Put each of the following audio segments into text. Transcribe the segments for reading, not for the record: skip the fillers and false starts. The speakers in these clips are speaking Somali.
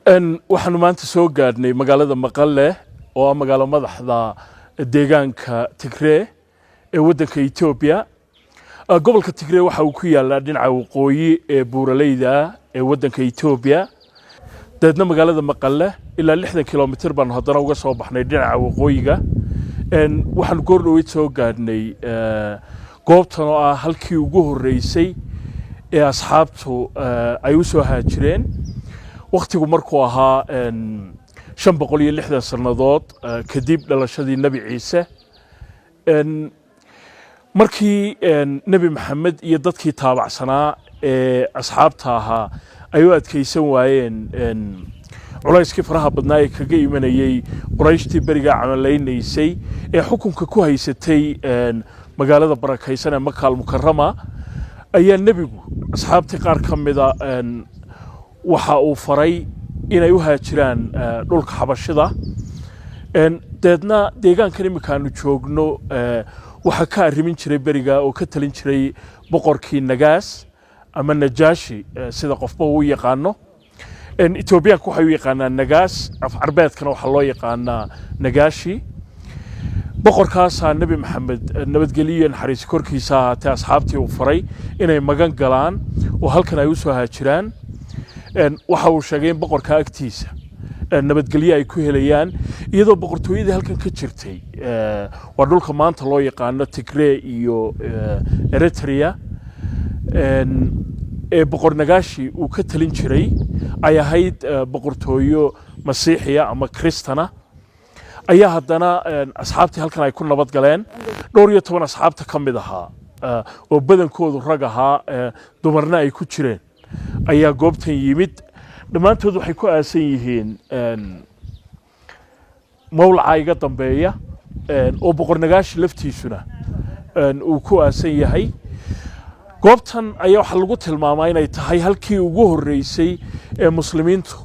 Waxaanu maanta soo gaadhnay magaalada Maqale oo ah magaalo madaxda deegaanka Tigree ee waddanka Etoobiya. Gobolka Tigree waxa uu ku yaalaa dhinaca waqooyi ee buuraleyda ee waddanka Etoobiya. Dabeedna magaalada Maqale ilaa 60 kilomitir baanu haddana uga soo baxnay dhinaca waqooyiga. Waxaanu goor dhoweyd soo gaadhnay goobtan oo ah halkii ugu horreysay ee asxaabtu ay u soo haajireen, wakhtigu markuu ahaa 560 sannadood kadib dhalashadii Nebi Ciise. Markii Nebi Maxamed iyo dadkii taabacsanaa ee asxaabta ahaa ay u adkaysan waayeen culayskii faraha badnaa ee kaga imanayey Qurayshtii berigaa camalaynaysay ee xukunka ku haysatay magaalada barakaysan ee Maka Almukarama, ayaa nebigu asxaabtii qaar ka mida waxa uu faray inay u haajiraan dhulka Xabashida. Deedna deegaankan iminka aanu joogno waxaa ka arrimin jiray beriga oo ka talin jiray boqorkii Nagaas ama Najaashi, sida qofba uu yaqaano. Etoobiyaanku waxay u yaqaanaa Nagaas, af Carbeedkana waxaa loo yaqaanaa Nagaashi. Boqorkaasaa Nebi Maxamed, nabadgelyo naxariisi korkiisa ahaatee, asxaabtii uu faray inay magan galaan oo halkan ay u soo haajiraan. Waxa uu sheegay in boqorka agtiisa nabadgelyo ay ku helayaan, iyadoo boqortooyadii halkan ka jirtay, waa dhulka maanta loo yaqaano Tigree iyo Eritrea, ee boqor Nagaashi uu ka talin jiray, ay ahayd boqortooyo Masiixiya ama Kristana. Ayaa haddana asxaabtii halkan ay ku nabad galeen. Dhowr iyo toban asxaabta ka mid ahaa oo badankoodu rag ahaa, dumarna ay ku jireen, ayaa goobtan yimid. Dhammaantood waxay ku aasan yihiin mawlaca iga dambeeya oo boqor Nagaashi laftiisuna uu ku aasan yahay. Goobtan ayaa waxaa lagu tilmaamaa inay tahay halkii ugu horreysay ee muslimiintu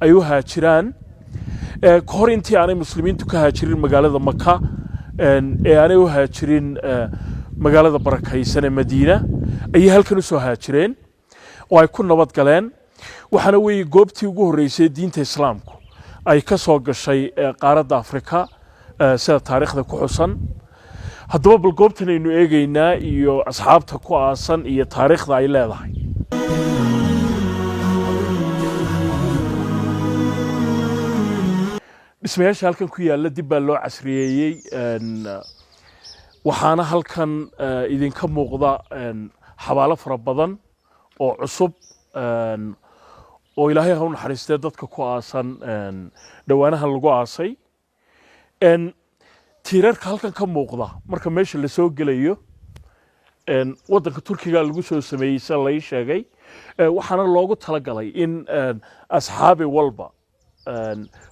ay u haajiraan, ka hor intii aanay muslimiintu ka haajirin magaalada Maka ee aanay u haajirin magaalada barakaysan ee Madiina ayay halkan u soo haajireen oo ay ku nabad galeen. Waxaana weeye goobtii ugu horreysay diinta Islaamku ay ka soo gashay qaaradda Afrika, sida taariikhda ku xusan. Haddaba bal goobtan aynu eegaynaa iyo asxaabta ku aasan iyo taariikhda ay leedahay. Dhismayaasha halkan ku yaalla dib baa loo casriyeeyey. Waxaana halkan idinka muuqda xabaalo fara badan oo cusub oo Ilaahay ha u naxariistee dadka ku aasan dhowaanahan lagu aasay. Tiirarka halkan ka muuqda marka meesha lasoo gelayo waddanka Turkiga lagu soo sameeyey, sida lai sheegay. Waxaana loogu talagalay in asxaabi walba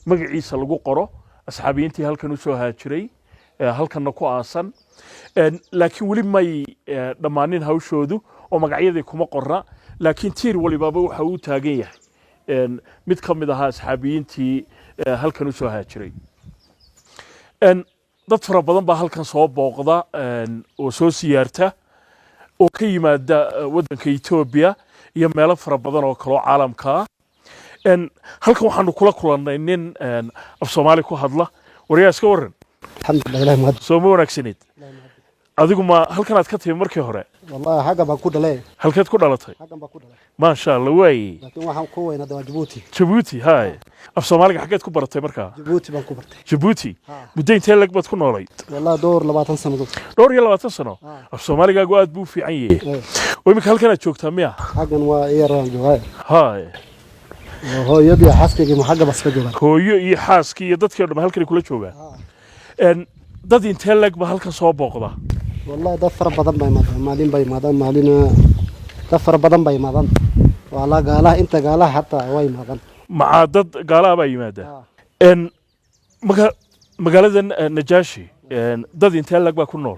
magaciisa lagu qoro, asxaabiyiintii halkan u soo haajiray halkanna ku aasan. Laakiin weli may dhammaanin hawshoodu oo magacyadii kuma qorna, laakiin tiir walibaba waxa uu taagan yahay mid ka mid ahaa asxaabiyiintii halkan u soo haajiray. Dad fara badan baa halkan soo booqda oo soo siyaarta oo ka yimaada waddanka Etoobiya iyo meelo fara badan oo kaloo caalamka ah. Halkan waxaanu kula kulannay nin af Soomaali ku hadla. Waryaa, iska warran? Alxamdulilah, Ilahi mahad. Soo ma wanaagsaneed? Adigu ma halkan aad ka timi markii hore? Wallahi xaggan baan ku dhalay. Halkeed ku dhalatay? Xaggan baan ku dhalay. Maasha Allah, waaye. Laakiin waxaan ku weynaaday waa Jabuuti. Jabuuti, haye. Af Soomaaliga xaggeed ku baratay markaa? Jabuuti baan ku bartay. Jabuuti? Ha. Muddo intee leg baad ku noolayd? Wallahi dhowr 20 sannadood. Dhowr iyo 20 sano? Ha. Af Soomaaligaagu aad buu u fiican yahay. Oo iminka halkan aad joogtaa miya? Xaggan waa iyaraan joogaa. Haye. Hooyadii, xaaskaygii ma xagga bas ka joogaan. Hooyo iyo xaaskii iyo dadkii o dhan halkanay kula joogaan. Dad intee leg ba halkan soo booqda? Wallahi dad fara badan baa imaadaan, maalin baa imaadaan, maalin dad fara badan baa imaadaan. Walaa gaalaha, inta gaalaha xataa waa imaadaan. Macaa dad gaalaha baa yimaada? Ha. Magaaladan Najaashi dad intee leg baa ku nool?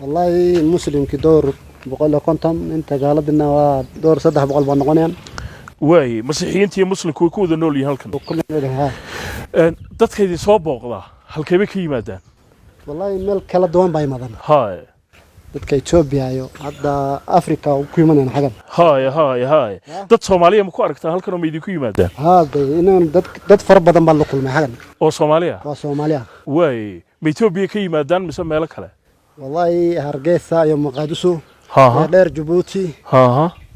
Wallahi muslimkii dhowr 150, inta gaaladina waa dhowr 300 baa noqonayaan. Waaye, Masiixiyiinta iyo Muslimku way ku wada nool yihiin halkan? Kulli, ha. Dadka idin soo booqda halkee bay ka yimaadaan? Wallahi meel kala duwan baa imaadaan. Haye. Dadka Etoobiya iyo hadda Afrika ku imanayaan xagan. Haya haya haya, dad Soomaaliya ma ku aragtaan halkan oo ma idinku yimaadaan? Haa, inaan dad fara badan baan la kulmay xagan. Oo Soomaaliya? Waa Soomaaliya. Waay, ma Etoobiya ka yimaadaan mise meelo kale? Wallahi, Hargeysa iyo Muqaadisho iyo dheer Jabuuti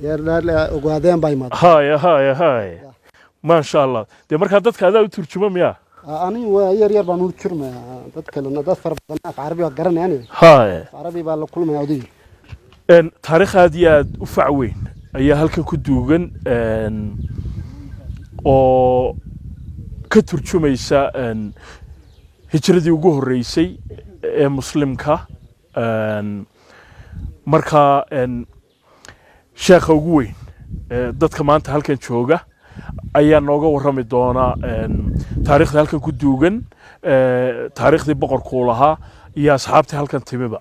iyo dheer Ogaadeen baa imaada. Haya haya haya, maasha Allah. Dee markaa dadka adaa u turjuma miyaa? Ani waa yar yar baan u turmaya. Dad kalena, dad fara badan af Carabi waa garanayaan. Af Carabi baa la kulmaya odayga. Taariikh aad iyo aad u fac weyn ayaa halkan ku duugan oo ka turjumaysa hijradii ugu horreysay ee muslimka. Markaa sheekha ugu weyn ee dadka maanta halkan jooga ayaa nooga warrami doona taariikhda halkan ku duugan, taariikhdii boqorkuu lahaa iyo asxaabtii halkan timiba.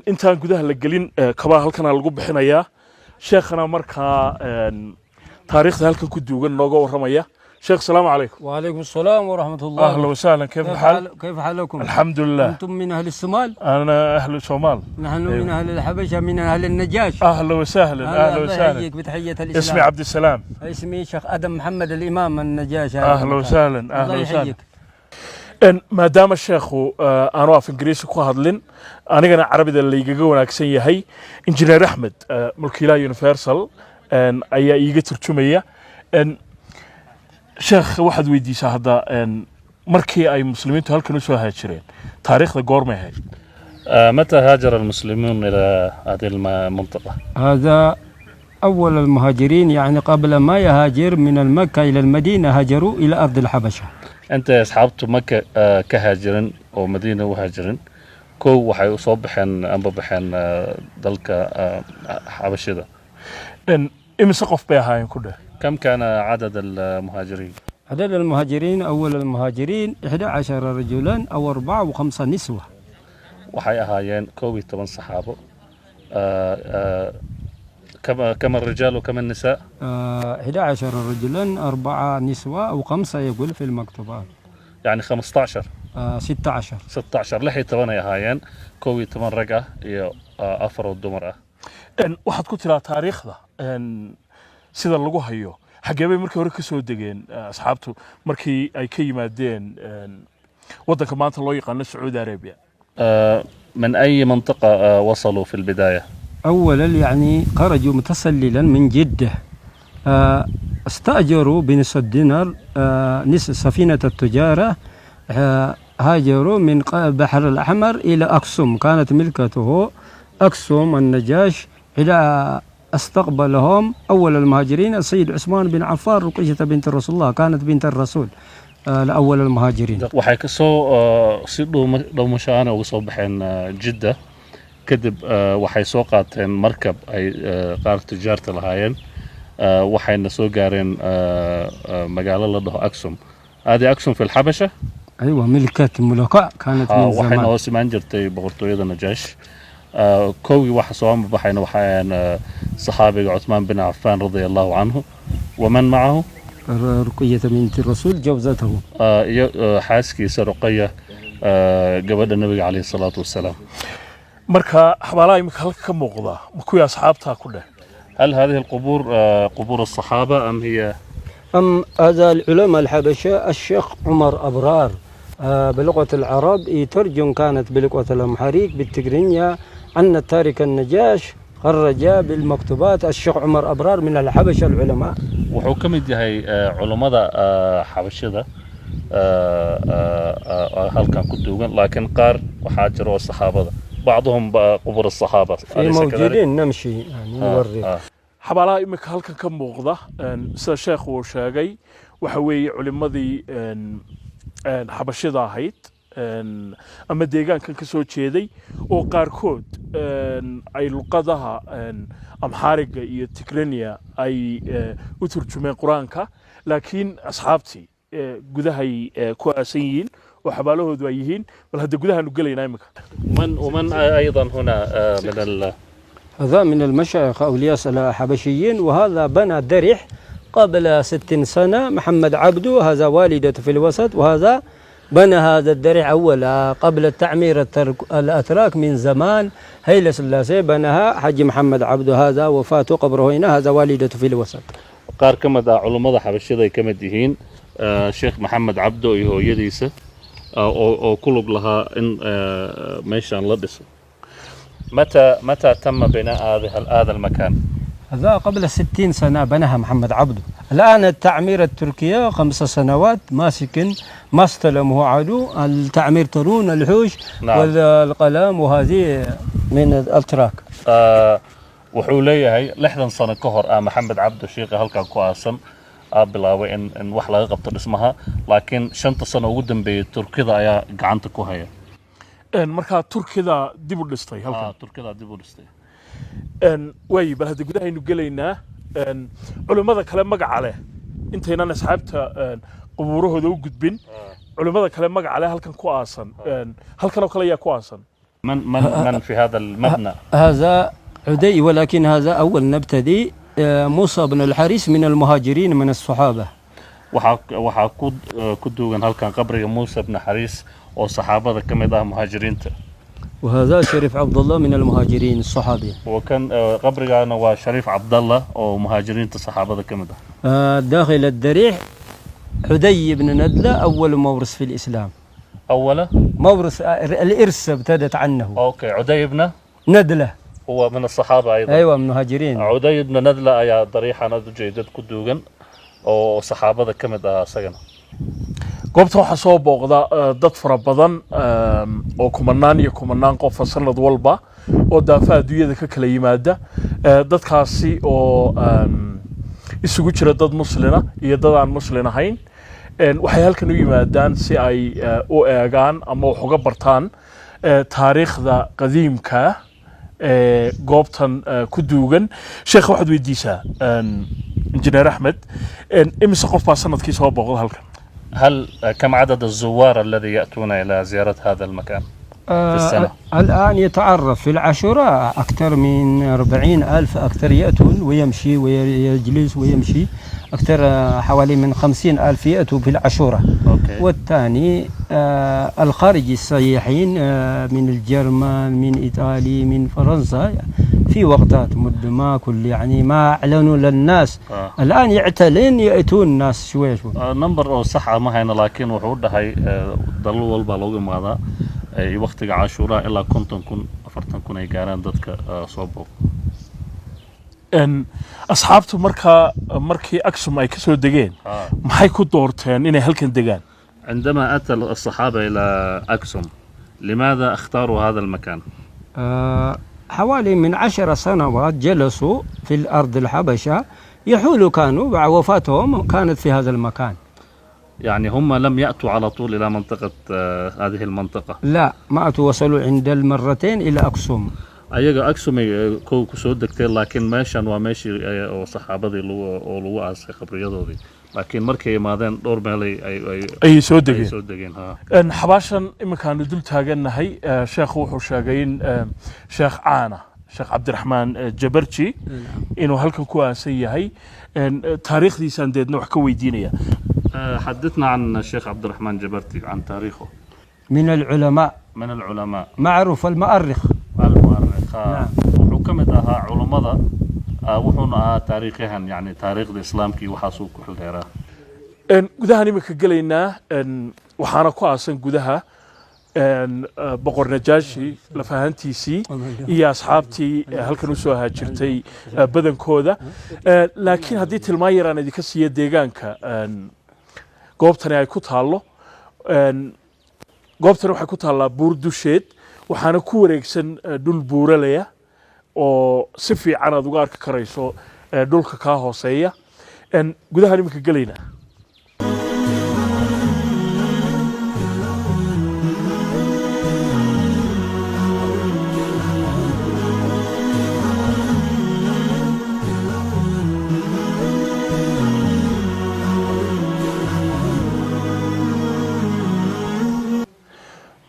Intaan gudaha la gelin, kabaha halkanaa lagu bixinayaa. Sheekhana markaa taariikhda halkan ku duugan nooga warramaya. Sheekh, asalaamu calaykum. وعليكم السلام ورحمة الله. أهلا وسهلا، كيف كيف الحال؟ كيف حالكم؟ الحمد لله. أنتم من أهل الصومال؟ أنا أهل الصومال. نحن أيوه. من أهل الحبشة، من أهل النجاش. أهلا وسهلا، أهلا الله وسهلا. يحييك بتحية الإسلام. اسمي عبد السلام. اسمي شيخ أدم محمد الإمام النجاش. أهلا وسهلا، أهلا الله وسهلا. يحييك. Maadaama sheekhu aanu af Ingiriisi ku hadlin, anigana Carabida laygaga wanaagsan yahay, Injineer Axmed, mulkiilaha Universal, ayaa iiga turjumaya. Sheekh, waxaad weydiisaa hadda markii ay muslimiintu halkan usoo haajireen, taariikhda goormay ahayd? متى هاجر المسلمون إلى هذه المنطقة؟ هذا أول المهاجرين، يعني قبل ما يهاجر من المكة إلى المدينة هاجروا إلى أرض الحبشة. Intay asxaabtu Maka ka haajirin oo Madiina u haajirin, kow waxay u soo baxeen amba baxeen dalka Xabashida. Imise qof bay ahaayeen ku dheh? كم كان عدد المهاجرين؟ عدد المهاجرين، أول المهاجرين 11 رجلا أو أربعة وخمسة نسوة. Waxay ahaayeen 11 saxaabo. كم الرجال وكم النساء؟ 11 رجلا، أربعة نسوة أو خمسة، يقول في المكتوبات. يعني 15. 16. 16، 16 ay ahaayeen, 11 rag ah iyo afar oo dumar ah. Waxaad ku tiraa taariikhda sida lagu hayo, xaggee bay markii hore ka soo degeen asxaabtu markii ay ka yimaadeen waddanka maanta loo yaqaano Sacuudi Arabia? من أي منطقة وصلوا في البداية؟ أولا يعني خرجوا متسللا من جدة، استأجروا بنصف الدينار نصف سفينة التجارة. هاجروا من البحر الأحمر إلى أكسوم، كانت ملكته أكسوم النجاش، إلى استقبلهم أول المهاجرين السيد عثمان بن عفان، رقية بنت رسول الله، كانت بنت الرسول، لأول المهاجرين. Waxay ka soo si dhuumasho uga soo baxeen Jidda. Kadib waxay soo qaateen markab ay qaar tujaarta lahaayeen, waxayna soo gaareen magaalo la dhaho Aksum. هذه أكسوم في الحبشة. أيوة، ملكة ملوكاء كانت من waxayna زمان. hoos imaan jirtay boqortooyada Najaash. Kowgii waxa soo baxayna waxay saxaabiga Cuthmaan bin Cafaan رضي الله عنه ومن معه. رقية بنت الرسول جوزته. Iyo xaaskiisa Ruqaya, gabadha nabiga عليه الصلاة والسلام. Marka xabaalaha imika halka ka muuqda ma kuwii asxaabtaa ku dheh? هل هذه القبور قبور الصحابة أم هي أم هذا العلماء الحبشة، الشيخ عمر أبرار بلغة العرب يترجم، كانت بلغة الأمحريك بالتجرينيا أن تارك النجاش خرج بالمكتوبات، الشيخ عمر أبرار من الحبشة العلماء. Wuxuu ka mid yahay culummada xabashida halkan ku duugan, laakiin qaar waxaa jira oo saxaabada بعضهم قبور الصحابة. في أليس كذلك؟ موجودين، نمشي يعني نوري. Xabaalaha imika halkan ka muuqda, sida sheekhu uu sheegay, waxa weeye culimmadii xabashida ahayd ama deegaankan ka soo jeeday, oo qaarkood ay luqadaha Amxaariga iyo Tigrania ay u turjumeen Qur-aanka, laakiin asxaabtii gudahay ku aasan yihiin oo xabaalahoodu ay yihiin. Bal hadda gudahaanu gelaynaa imika. ومن ومن أيضا هنا من هذا من المشايخ أولياء الحبشيين، وهذا بنى درح. قبل 60 سنة محمد عبده، هذا والدته في الوسط، وهذا بنى هذا الضريح أولا قبل التعمير الأتراك من زمان هيلا سلاسي بناها حج محمد عبده. هذا وفاته، قبره هنا، هذا والدته في الوسط. Qaar ka mid ah culummada Xabashida ay ka mid yihiin Sheekh Maxamed Cabdo iyo hooyadiisa oo ku lug lahaa in meeshaan la dhiso. متى تم بناء هذا المكان؟ هذا قبل 60 سنة بناها محمد عبده. الآن التعمير التركية 5 سنوات ماسكن، ما استلمه عدو التعمير، ترون الحوش والقلم، وهذه من الأتراك. Wuxuu leeyahay 60 sano ka hor Maxamed Cabdo, shiiqa halkan ku aasan, aa bilaabay in wax laga qabto dhismaha, laakiin 5-ta sano ugu dambeeyey Turkida ayaa gacanta ku haya. Markaa Turkida dib u dhistay halkan? Turkida dib u dhistay. Waayi, bal hadda gudahaynu gelaynaa. Culimmada kale magaca leh, intaynan asxaabta qubuurahooda u gudbin, culimmada kale magaca leh halkan ku aasan, halkan oo kale ayaa ku aasan? من في هذا المبنى؟ هذا عدي، ولكن هذا أول نبتدي موسى بن الحارث من المهاجرين من الصحابة. Waxaa ku duugan halkan qabriga Muuse bni Xariis oo saxaabada ka mid ah, muhaajiriinta. وهذا شريف عبد الله من المهاجرين الصحابي. Wa kan qabrigaana waa Shariif Cabdallah oo muhaajiriinta saxaabada ka mid ah. داخل الضريح عدي بن ندلة، أول مورث في الإسلام. أولا مورث، الإرث ابتدت عنه. Okay, Cuday ibna ندلة. هو من الصحابة أيضا؟ أيوة، من المهاجرين. Cuday ibna Nadla ayaa dariixan aad ujeedad ku duugan oo saxaabada ka mid ah isagana. Goobta waxaa soo booqda dad fara badan oo kumanaan iyo kumanaan qofa sanad walba oo daafaha adduunyada ka kala yimaada. Dadkaasi oo isugu jira dad muslina iyo dad aan muslin ahayn. Waxay halkan u yimaadaan si ay u eegaan ama wax uga bartaan taariikhda qadiimka ee goobtan ku duugan. Sheekh, waxaad weydiisaa Injineer Axmed imise qof baa sanadkii soo booqda halkan? هل كم عدد الزوار الذي يأتون إلى زيارة هذا المكان في السنة؟ الآن يتعرف في العاشوراء أكثر من 40 ألف أكثر يأتون ويمشي ويجلس ويمشي أكثر، حوالي من 50 ألف يأتوا في العاشوراء. والثاني الخارج السياحين من الجرمان، من إيطالي، من فرنسا، في وقتات مد ما كل يعني ما أعلنوا للناس. الآن يعتلن يأتون الناس شوي شوي. Number oo sax ah ma hayno, laakiin wuxuu dhahay dalal walba loogu imaadaa waqtiga Cashuuraha ilaa 50,000, 40,000 ay gaaraan dadka soo booq. Asxaabtu markaa markii Aksum ay ka soo degeen, maxay ku doorteen inay halkan degaan? عندما أتى الصحابة إلى أكسوم، لماذا اختاروا هذا المكان؟ حوالي من 10 سنوات جلسوا في الأرض الحبشة يحولوا، كانوا بعد وفاتهم كانت في هذا المكان. يعني هم لم يأتوا على طول إلى منطقة هذه المنطقة؟ لا، ما أتوا، وصلوا عند المرتين إلى أكسوم. Ayaga Aksum ay kow ku soo degteen, laakiin meeshan waa meeshii oo saxaabadii lagu oo lagu aasay qabriyadoodii, laakiin markay imaadeen dhowr meel ay ayay soo ay degeen. Soo degeen, ha. Xabaashan iminkaanu dul taagannahay, sheekhu wuxuu sheegay in sheekh caana, Sheekh Cabdiraxmaan Jabarji, inuu halkan ku aasan yahay. Taariikhdiisaan deedna wax ka weydiinaya. حدثنا عن الشيخ عبد الرحمن جبرتي، عن تاريخه. من العلماء. من العلماء. معروف المؤرخ. المؤرخ. نعم. Wuxuu ka mid ahaa culummada, wuxuuna ahaa taariikhyahan, yani taariikhda islaamka iyo waxaasuu ku xildheeraa. Gudahaan iminka gelaynaa. Waxaana ku aasan gudaha Boqor Najaashi lafahantiisii iyo asxaabtii halkan usoo haajirtay badankooda. Laakiin haddii tilmaan yaraan idinka siiya deegaanka goobtani ay ku taallo, goobtani waxay ku taallaa buur dusheed, waxaana ku wareegsan dhul buuralaya oo si fiican aad uga arki karayso dhulka kaa hooseeya. Gudahaan iminka gelaynaa.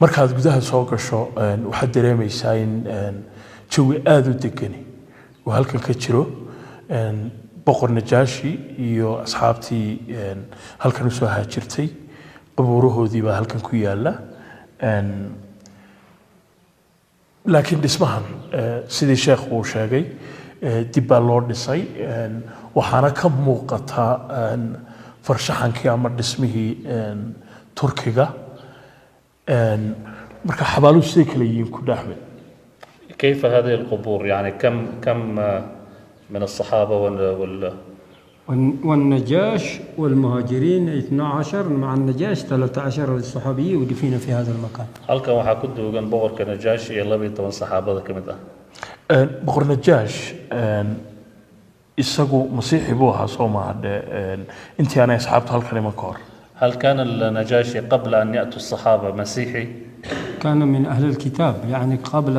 Markaad gudaha soo gasho, waxaad dareemaysaa in jawi aada u degani uu halkan ka jiro. Boqor Najaashi iyo asxaabtii halkan usoo haajirtay qabuurahoodii baa halkan ku yaala. Laakiin dhismahan, sidii sheekhu uu sheegay, dib baa loo dhisay. Waxaana ka muuqata farshaxankii ama dhismihii Turkiga. Marka xabaaluhu siday kale yihiin ku Axmed? كيف هذه القبور؟ يعني كم من الصحابة وال والنجاش والمهاجرين 12، مع النجاش 13 الصحابي ودفن في هذا المكان. Halkan waxaa ku duugan boqorka Najaashi iyo 12 saxaabada ka mid ah. Boqor Najaash isagu masiixi buu ahaa, soo maaha dhe intii aanay asxaabtu halkan iman ka hor? هل كان النجاشي قبل أن يأتوا الصحابة مسيحي؟ كان من أهل الكتاب، يعني قبل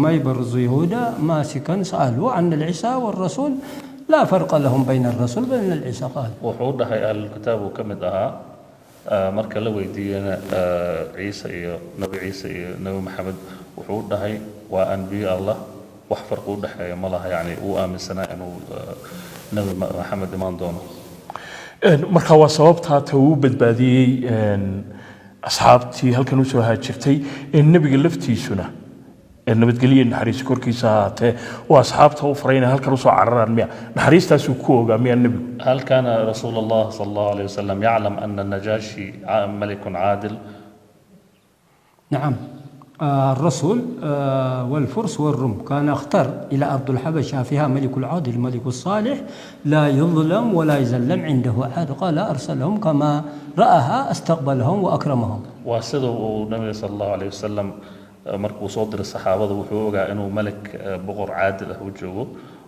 ما يبرزوا يهودا ما سكن. سألوا عن العيسى والرسول، لا فرق لهم بين الرسول بين العيسى، قال. Wuxuu dhahay ahlulkitaab uu ka mid ahaa. Marka la weydiiyena Ciise iyo Nabi Ciise iyo Nabi Maxamed, wuxuu dhahay waa anbiyo Allah, wax farqi u dhexeeya ma laha. Yani uu aaminsanaa inuu Nabi Maxamed imaan doono. Marka waa sababtaa ta uu badbaadiyey asxaabtii halkan usoo haajirtay ee nebiga laftiisuna ee nabadgelyo naxariis korkiisa ahaatee waa asxaabta u faray inay halkan usoo cararaan miya? Naxariistaasuu ku ogaa miyaa nebigu? هل كان رسول الله صلى الله عليه وسلم يعلم أن النجاشي ملك عادل؟ نعم، الرسول والفرس والروم كان اختار إلى أرض الحبشة، فيها ملك العادل، الملك الصالح، لا يظلم ولا يزلم، عنده عاد. قال أرسلهم كما رآها، استقبلهم وأكرمهم. Waa sida uu nabiga sala allahu alayh wasalam markuu soo diray saxaabada, wuxuu ogaa inuu malik boqor caadil ah u joogo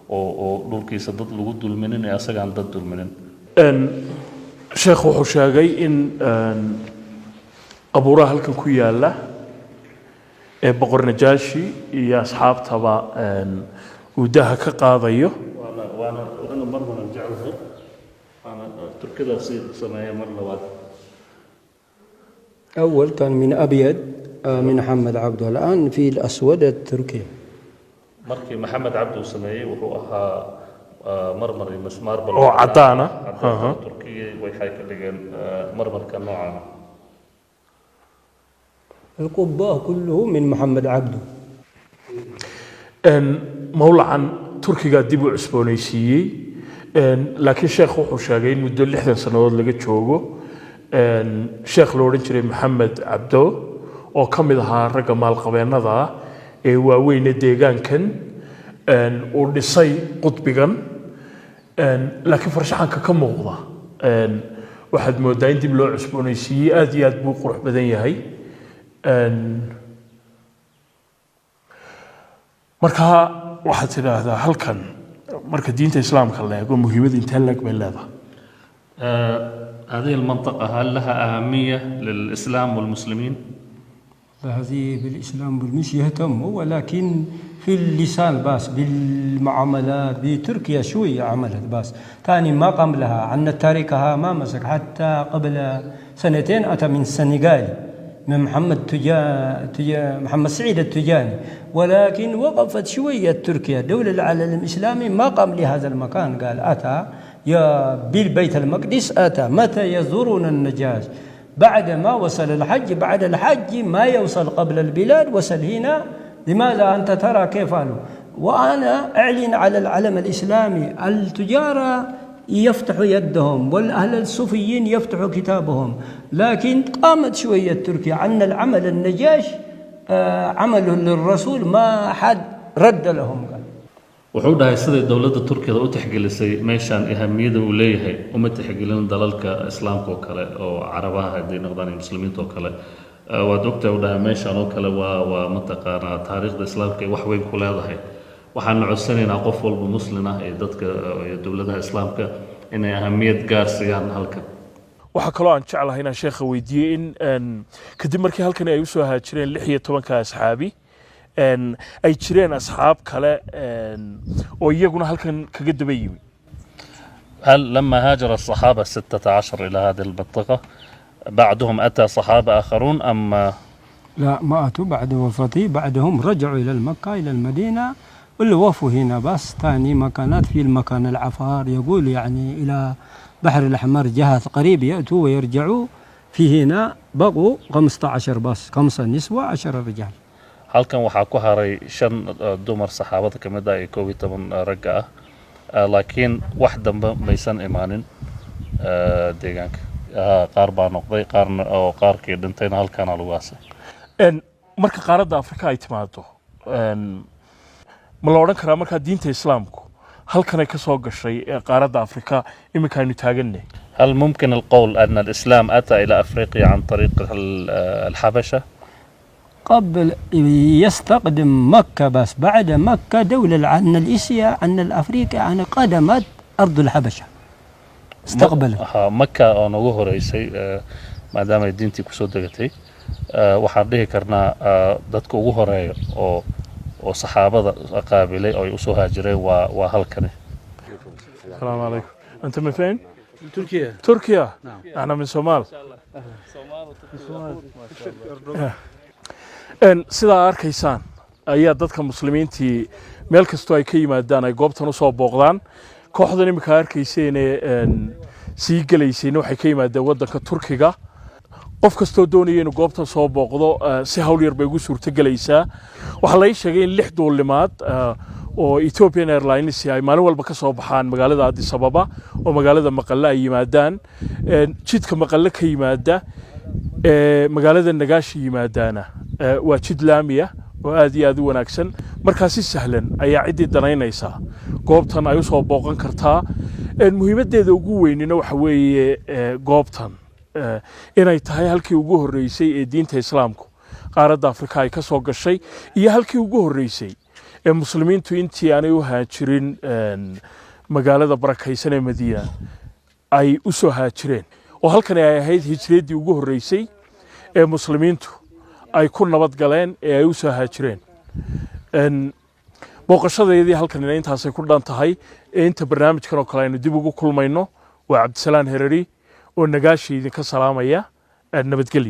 oo dhulkiisa dad lagu dulminin ee asagaan dad dulminin. Sheekhu wuxuu sheegay in qabuuraha halkan ku yaala ee boqor Najaashi iyo asxaabtaba uu daha ka qaadayo. Waana mar waana jeclahay, waana Turkida si sameeya mar labaad. أول كان من أبيض من محمد عبده، الآن في الأسود التركي. Markii Maxamed Cabdi uu sameeyey wuxuu ahaa marmar iyo mismaar bal Oo caddaan ah. Caddaan. Turkiya waxay ka dhigeen marmarka noocan ah. القبة كله من محمد عبده. Mawlacan Turkiga dib u cusboonaysiiyey, laakiin sheekh wuxuu sheegay in muddo 60 sannadood laga joogo sheekh la odhan jiray Maxamed Cabdo oo ka mid ahaa ragga maalqabeennada ah ee waaweyne deegaankan uu dhisay qudbigan. Laakiin farshaxanka ka muuqda waxaad moodaa in dib loo cusboonaysiiyey. Aad iyo aad buu u qurux badan yahay. Marka waxaad tidhaahdaa halkan marka diinta islaamka la eego muhiimada intee leeg bay leedahay? هذه المنطقة هل لها أهمية للإسلام والمسلمين؟ هذه بالإسلام والمش يهتموا، ولكن في اللسان بس، بالمعاملات بتركيا شوية عملت بس، ثاني ما قام لها عن تاريخها ما مسك. حتى قبل سنتين أتى من السنغال من محمد تجا محمد سعيد التجاني، ولكن وقفت شوية تركيا، دولة العالم الإسلامي ما قام لهذا المكان. قال أتى يا بالبيت المقدس، أتى متى يزورون النجاش؟ بعد ما وصل الحج، بعد الحج ما يوصل قبل البلاد، وصل هنا. لماذا أنت ترى كيف قالوا؟ وأنا أعلن على العالم الإسلامي، التجارة يفتحوا يدهم والأهل الصوفيين يفتحوا كتابهم، لكن قامت شوية تركيا عن العمل النجاش عمله للرسول، ما حد رد لهم، قال. Wuxuu dhahay siday dowladda Turkiyada u tixgelisay meeshaan ahamiyada uu leeyahay uma tixgelin dalalka islaamka oo kale oo carabaha hadday noqdaan iyo muslimiinta oo kale. Waad ogtahay, u dhahay, meeshaan oo kale waa mataqaanaa taariikhda islaamka ay wax weyn ku leedahay. Waxaanu codsanaynaa qof walba muslin ah iyo dadka iyo dowladaha islaamka inay ahamiyad gaar siiyaan halkan. Waxaa kaloo aan jeclahay inaan sheekha weydiiyey in kadib markii halkani ay usoo haajireen 16-ka asxaabi ay jireen asxaab kale oo iyaguna halkan kaga daba yimi. هل لما هاجر الصحابة 16 إلى هذه المنطقة بعدهم أتى صحابة آخرون أم؟ لا، ما أتوا بعد وفاته، بعدهم رجعوا إلى المكة، إلى المدينة. واللي وفوا هنا بس ثاني مكانات في المكان العفار، يقول يعني إلى بحر الأحمر جهة قريب يأتوا ويرجعوا. في هنا بقوا 15 بس، خمسة نسوة 10 رجال. Halkan waxaa ku haray shan dumar saxaabada ka mid ah iyo 11 ragga ah. Laakiin wax dambe maysan imaanin deegaanka. Qaar baa noqday, qaarna oo qaarkii dhintayna halkaana lagu aasay. Marka qaaradda Afrika ay timaado, ma la odhan karaa markaa diinta Islaamku halkanay ka soo gashay ee qaaradda Afrika iminka aynu taaganay? هل ممكن القول أن الإسلام أتى إلى أفريقيا عن طريق الحبشة؟ قبل يستقدم مكة، بس بعد مكة دولة عن الإسيا عن الأفريقيا عن قدمت أرض الحبشة استقبلت. Ha, Maka oo noogu horeysay, maadaama ay diintii kusoo degatay, waxaan dhihi karnaa dadka ugu horeeya oo saxaabada qaabilay oo ay usoo haajireen waa halkani. السلام عليكم، أنت من فين؟ من تركيا. تركيا. نعم. أنا من صومال. Sidaa arkaysaan ayaa dadka muslimiintii meel kastoo ay ka yimaadaan ay goobtan usoo booqdaan. Kooxdan iminka arkayseene sii gelaysayna waxay ka yimaadeen waddanka Turkiga. Qof kastoo doonaya inuu goobtan soo booqdo, si hawl yar bay ugu suurto gelaysaa. Waxaa la ii sheegay in lix duulimaad oo Ethiopian Airlines ay maalin walba ka soo baxaan magaalada Addis Ababa oo magaalada Maqalle ay yimaadaan. Jidka Maqalle ka yimaada ee magaalada Nagaashi yimaadaana waa jid laamiya oo aad iyo aad u wanaagsan. Markaa si sahlan ayaa ciddii danaynaysaa goobtan ay usoo booqan kartaa. Muhiimaddeeda ugu weynina waxa weeye goobtan inay tahay halkii ugu horreysay ee diinta Islaamku qaaradda Afrika ay ka soo gashay iyo halkii ugu horreysay ee muslimiintu intii aanay u haajirin magaalada barakaysan ee Madiina ay u soo haajireen, oo halkani ay ahayd hijriyaddii ugu horreysay ee muslimiintu ay ku nabad galeen ee ay u soo haajireen. Booqashadeedii halkanina intaasay ku dhan tahay. Ee inta barnaamijkan oo kale aynu dib ugu kulmayno, waa Cabdisalaan Hereri oo Nagaashi idinka salaamaya. Nabadgelyo.